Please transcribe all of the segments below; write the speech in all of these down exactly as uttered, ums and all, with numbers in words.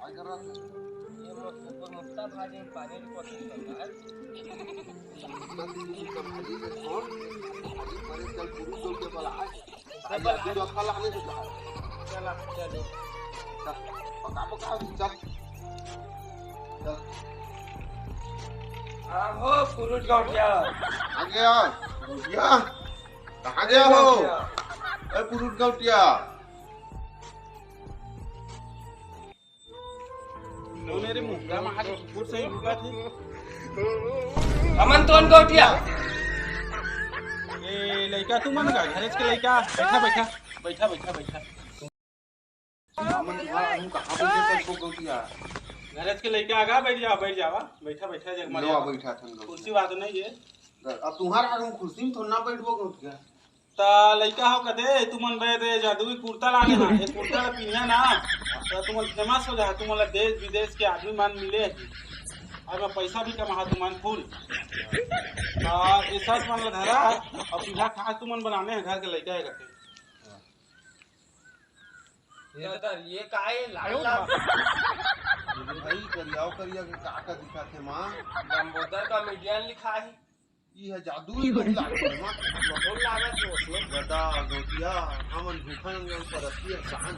का कर रहा था? ये मोर सुपर मुक्ता भाजी पानी की कोशिश कर रहा है। मुक्ता भाजी के कौन? भाजी परे चल, पुरुष लोग के बला। आज तू रखा लाने से कहा। चला, चलो। चल, पका, पका, चल। चल। आहो, पुरुष गौटिया। आ गया, गौटिया। कहाँ गया हो? गौटिया। ए, पुरुष गौटिया। तो मेरे मुंह का मार कुकुर से ही रुका थे। हमन तो गौटिया। ए, लइका तुमन का, घरेच के लइका, बैठा, बैठा, बैठा, बैठा, बैठा। हमन तुम्हारा आदमी कहाँ बैठे सबको गौटिया? घरेच के लइका आगा, बैठ जावा, बैठ जावा, बैठा, बैठा, जगमा लो, जावा। बैठा थन लोग। कुर्सी बात नहीं है। अब तुम्हारा आदमी कुर्सी में तो ना बैठबो गौटिया। त लइका हो कथे, तुमन बे दे जादुई कुर्ता लाने ना, ये कुर्ता ला पिन्हे ना, त तुमन फेमस हो जा, तुमन ला देश विदेश के आदमी मन मिले, और मैं पैसा भी कमा तुमन फुल। त ये शर्ट मन ला धरा, और पीला खास तुमन बनाने हैं घर के लइका है करके। ये तो ये का है, लाल लाल। ये भाई करियाव करिया के का का दिखा थे माँ? लंबोदर कॉमेडियन लिखा है। ई ह जादू ही बहुत लागत हे, माँ। बहुत लागत हे उसमें। गदा, गौटिया, हमन भूखन अंगन परस्ती असान।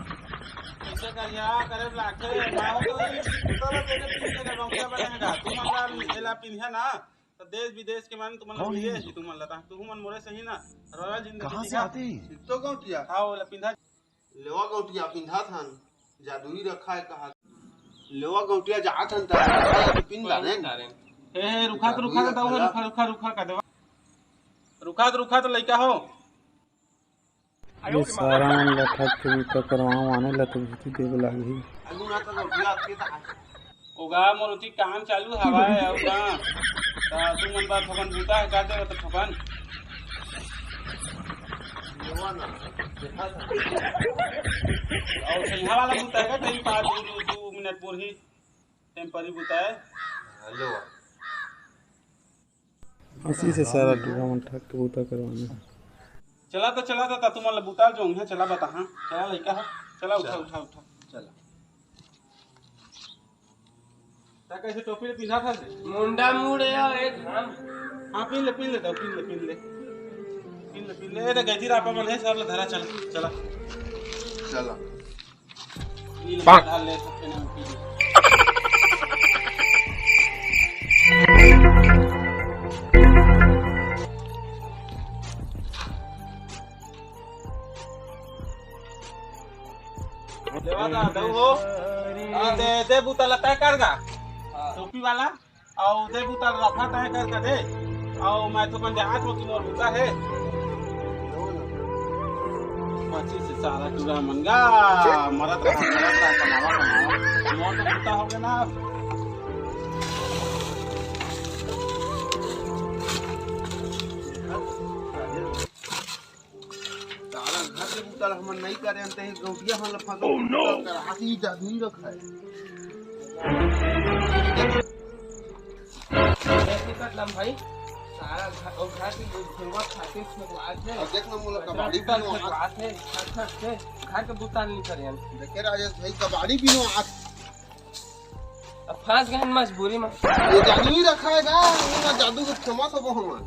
कैसे करिया करे लागथे, मैं तो ये कुर्ता ला तेरे पीछे का गौटिया बनेगा। तुमन ला एला पिन्हे ना, तो देश विदेश के मन तुमन ला मिले ही तुमन ला, ता तुमन मोरे सही ना, रॉयल जिंदगी कहाँ से आते हैं? तो गौटिया। हाँ, वो ला पिन्हा। लेवा गौटिया पिंधात हन, जादुई रखा है कहा। लेवा गौटिया जात हन, तारा पिन डारेन। हे, हे, रुखा तो, रुखा तो, दाऊ, रुखा, रुखा, रुखा, का देवा। रुखा तो, रुखा तो, लइका हो। ये सारा मन ला ठग के बिता करवाओ, आने ला तो भीती देवे लागही। आलू ना तो गौटिया के ता। ओगा मोर उती काम चालू हवय, अउ ना, त तुमन बर थोकन बूता हे, कर देबो त थोकन। अउ सइहा वाला बूता हे का, टाइम पास दू, दू, दू मिनट पूरही, टेम्पररी बूता हे। असी से सारा टूरा मन ठग के बूता करवाना। चला त, चला त, त तुमन ला बूता जो उन्हें चला बताहा। चला लइका हा, चला उठा, चला। उठा, उठा। चला। ता कैसे टोपी ले पिंधा था से? मुंडा मुड़े हो एक हम। हाँ, पिन ले, पिन ले, पिन ले, पिन ले। पिन ले, पिन ले। ए, तो गैती रापा मन है, सब ला धरा, चला, चला। चला। नील डाल ले, सबके नाम पी ले। लेवा दा, दऊ हो। आ, दे, दे बूता ला तय कर गा। हाँ। टोपी वाला। अउ दे बूता ला रफा तय कर के दे। अउ मैं तो बन जात हो कि मोर बूता हे। पच्चीस से सारा टूरा मन गा। मरत रहा, मरत रहा, कमावा, कमावा। मोर तो बूता हो गया ना। सारा घर के बूता ला हमन नइ करे, अंते ही गौटिया हमन ला फंसा। Oh, no! करा ही जादू ही रखा है। देख, देख निकट लम भाई, सारा घर, और घर की गुरुआ खातिर फेंकवात है। अब देख ना, मोला कबाड़ी भी फेंकवात है, घर, घर से, घर के बूता नहीं करे हम। देखे राजेश भाई, कबाड़ी भी नो आज। अब फंस गए मजबूरी में। ये जादू ही रखा है का? ये ना जादू के फेमस होबो हमन।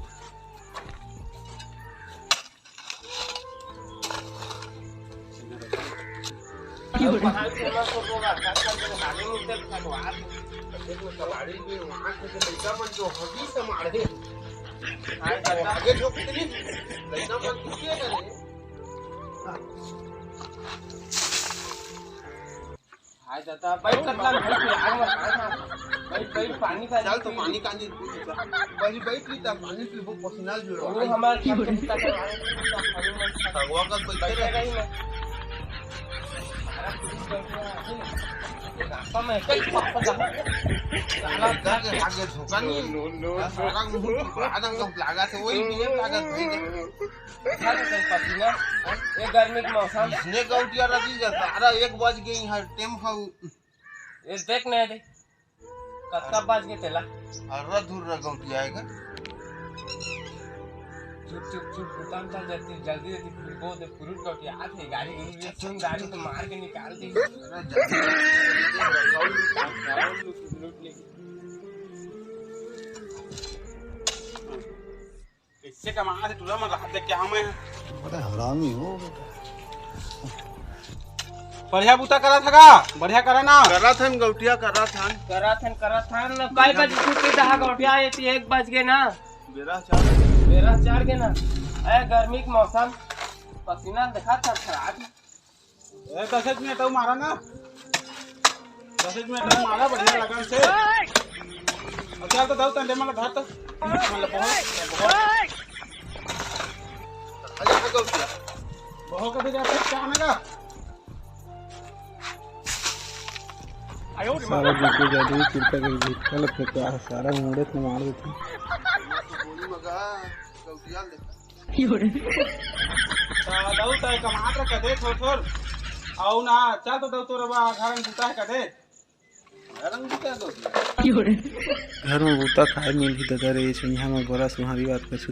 हाय दादा, बैठ कतला, बैठ, आग मत, आग मत। बैठ, बैठ, पानी का चल तो पानी का नहीं पी। पहले बैठ ली, तब पानी पीबो, पसीना जो वो हमारे घर के भीतर के हमारे भगवा का बैठे बैठे रहे। रही ना। रास्ता में कई पप्पा का। साला घर के आगे झोंका नहीं। No, no, no, no। सारा मुंह आदम का लागा से वही भी लागा भाई। घर के पसीना, ये गर्मी के मौसम। इसने गौटिया रखी जा, सारा एक बज गई है, टेम खाऊ। ये देख नहीं दे, कतका बज गए तेला? अर्रा धुर्रा गौटिया है का? चुप, चुप, चुप, दुकान चल जाती, जल्दी जल्दी, फिर वो दे, पुरुष को क्या थे, गाड़ी, गाड़ी, गाड़ी तो मार के निकाल दी। कैसे कमा से टूरा में रहा दे क्या मैं? बड़ा हरामी हो बेटा। बढ़िया बूता करा था का? बढ़िया करा ना। करा थन गौटिया, करा थन। करा थन, करा थन। काई बजे छुट्टी दहा गौटिया, ये तो एक बज गए ना। बेरा चार। बेरा चार के ना। ए, गर्मी के मौसम, पसीना देखा थरथरात। ए, दस मिनट अउ मारा ना। दस मिनट अउ मारा, बढ़िया लगन से। अब चल तो दऊ तंडे मला धर तो। मला बहुत, बहुत। अरे, आ गया क्या? बहुत कभी जा फिर क्या आने का? सारा जीके जादू कुर्ता के भीतर फेंका, सारा मुड़े से मार देते। गोली मगा, गौटिया ले। दऊ तय कमात रह कदे थोर थोर। अउ ना, चल तो दऊ तोर बा घर में बूता है कदे। घर में बूता है दऊ। घर में बूता खाए मिलही ददा रे, सैंहा में बड़ा सुहारी बात कछु।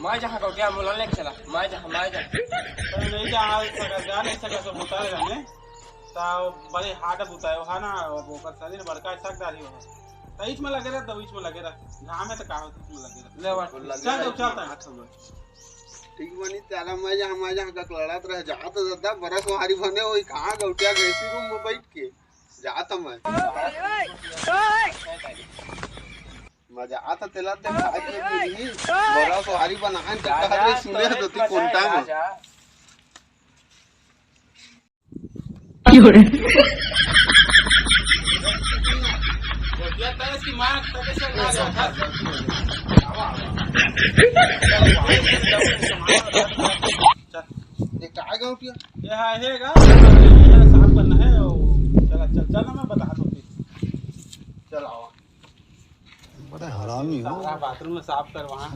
मैं जहाँ गौटिया मुला लेके चला, मैं जहाँ, मैं जहाँ। तो नहीं जा सका, जा नहीं सका, सब बूता ले जाने। ता बड़े हार्ड बुतायो हा ना, अब ओकर शरीर बड़का सकदार ही हो। त इच में लगे रह, त इच में लगे रह। घाम में त का होत, इच में लगे रह। ले वा। चल, चल, चल, चल। ठीक बनी, तेरा मैं जहाँ, मैं जहाँ का लड़त रह, जा तो दादा, बरस हारी बने होई, कहाँ गौटिया के एसी रूम में बैठ के, जा तो मैं। मजा आता तेला ते खा के मिली, बरस हारी बनाए, तो जा, कहा जा, रे, सुने तो तो ती मजा कोंटा है, में। जा। ये हा, हे गा, ये साफ करना है, ओ, चला, चल, चल ना, मैं बता दो फिर। चल, आओ। बड़ा हरामी हो। सारा बाथरूम में साफ कर वहाँ।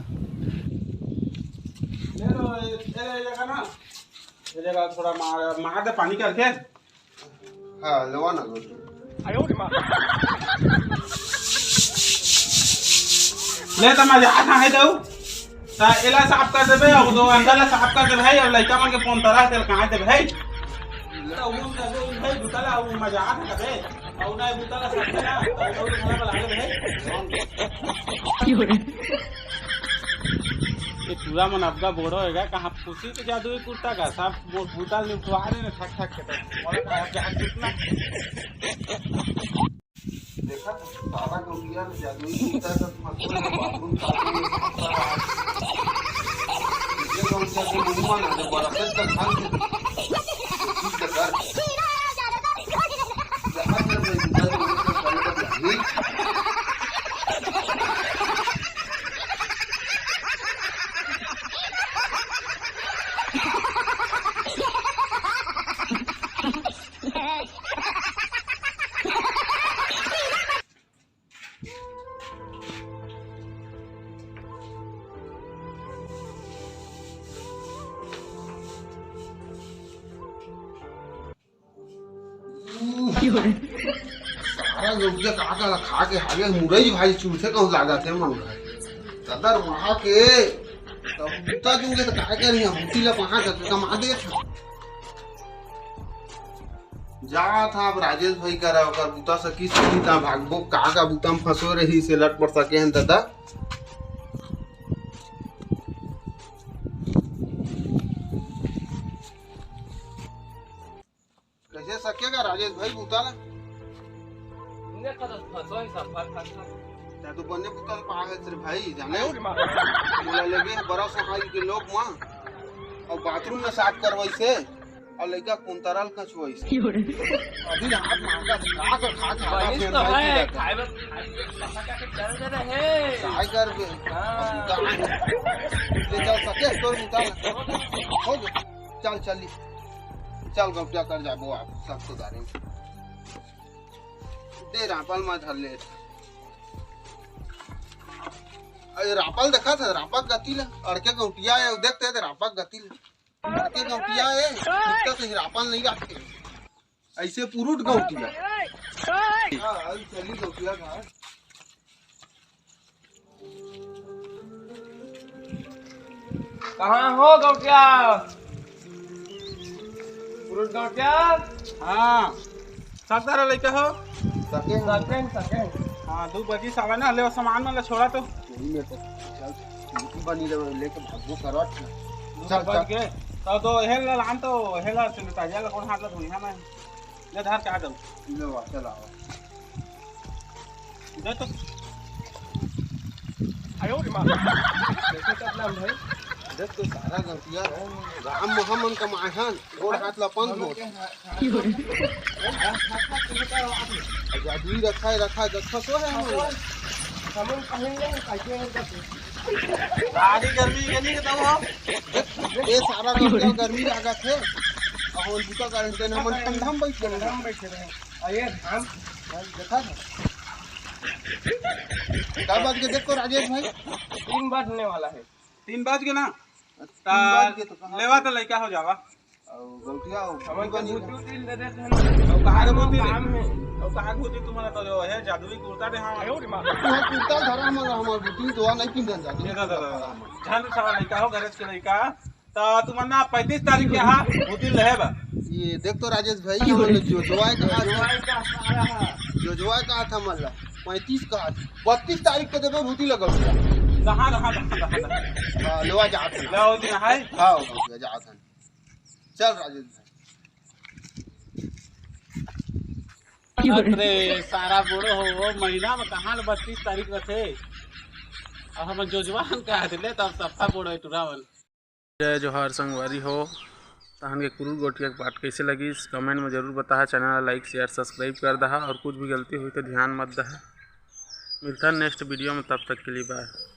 ले लो, ये, ये, ये जगह ना, ये जगह थोड़ा मार, मार दे पानी करके। हाँ, लेवा ना लो। ले त मजा आता है दऊ। त एला साफ कर देबे, अउ दो अंदर ला साफ कर देबे, अउ लइका मन के पोंतरा तेल कहाँ देबे? त उन कर दे, उन भाई बुतला, उ मजा आता है। अउ ना बुतला साफ ना, अउ ना बुतला बना ले भाई। ये टूरा मन अब्बा बोड़ो हेगा, कहाँ खुशी के जादू ही कुर्ता का, सब बो-, बुतल निपटवा रहे ना, ठक ठक के तो। मोला कहा, अब जहाँ कितना देखा तो सारा गौटिया में जादुई कुत्ता का मसला है, बाथरूम साफ नहीं करता है। ये गौटिया के मुंह में ना, जो बड़ा से तो खान के, ठीक है, कर। जहाँ से मैं इधर उधर से खाने का नहीं। सारा लोग के का का खा के हागे मुरई भाई चूल्हे कहूँ लागत है मन का। कदर वहाँ के तब बूता दूंगे तो काय करी हम बूती ला वहाँ का कमा दे था। जा था अब राजेश भाई करा ओकर बूता सकी सकी ता भागबो का का बूता में फंसो रही से लट पड़ सके हैं दादा। कैसे सकेगा राजेश भाई बूता ला? तै तो बने बूता ला पागल रे भाई, जाने? मोला लेगे बड़ा सोहाई के लोग माँ और बाथरूम में साफ करवाई से और लइका कुंतरल कछुआई से। अभी हाथ मांगा, खा के, खा के, हाथ बनिस फेर तो भाई है, जाता। खाए में, खाए में, खाए में, खाए में, खाए में। काय करबे? हाँ। अब ले जाओ, सके, तोर निकाल। हो गया। चल, चली। चल, गौटिया कर जाबो आप, सब सुधारे। दे रापल मा धर ले। अरे रापल देखा था, रापक गति ला। अड़के गौटिया है, देखते थे रापक गति ला। अड़के गौटिया है, दिखता से रापल नहीं रखते। ऐसे पुरुट गौटिया। हाँ, अभी चली गौटिया घर। कहाँ हो गौटिया? पुरुष गौटिया? हाँ, सकदार लइका हो। सकेन, सकेन। हाँ, दू बजी सावे ना, ले सामान मन ला छोड़ा तो। यही में तो चल, बनी रहो, लेके भागो करवट ना। दू बज के, तो, तो हेल ला लान तो, हेल ला sanitizer ला कोन हाथ ला धोई है मैं। ले धार के आ जाओ। ले वा, चल आओ। दे तो। आयो रे माँ। कैसे करना है भाई? देख तो सारा गलतिया राम मोहम्मद का माहन, गोड़ हाथ ला पंग हो। जादुई रखा है, रखा, रखा तो है हम लोग। हम पहन ले, कैसे है करके। भारी गर्मी के नहीं बताओ हम। ये सारा गलतिया गर्मी लागत है। अब हम जूता का रहते हैं, हम ठंडा में बैठ गए। ठंडा में बैठे रहे। अरे हम भाई देखा था। का बात के देख तो राजेश भाई। तीन बजने वाला है। तीन बज के ना। तीन बज के तो कहाँ लेवा से? तो लइका हो जावा। और गौटिया हो, हमन के बनी भूत रहा। उतिल दे देते हैं। और कहाँ के भूत उतिल? काम है। और कहाँ के भूत उतिल तुम्हारा तो जो है जादुई कुर्ता दे हाँ। आयो रे माँ। तू कुर्ता धरा हमारा, हमार भूत उतिल तो नहीं पिंधन जाती। ये दादा, दादा। झंड सारा लइका हो, गरज के लइका। तो तुमन ना पैंतीस तारीख के हाँ भूत उतिल रहे बा। ये देख तो राजेश भाई, हमन लोग जो जोवाए कहा था। जोवाए का सारा है। जो जोवाए कहा था मतलब पैंतीस कहा था। बत्तीस तारीख के देबे भूत उतिल लगल। कहाँ, कहाँ, कहाँ, कहाँ, कहाँ? हाँ, लेवा जात है। लेवा उतिल है? हाँ, हो गया, जात है। चल राजेश भाई। अरे सारा बोड़ो हो, वो महीना में कहाँ ले बत्तीस तारीख रथे? अब हम जोजवान का दिले तब सफा बोड़ो है टुरावन। जय जोहार संगवारी हो, तहन के कुरूर गोटिया के पाठ कैसे लगिस, comment में जरूर बताहा। Channel ला like, share, subscribe कर दहा और कुछ भी गलती हुई तो ध्यान मत दहा। मिलता है next video में, तब तक के लिए bye।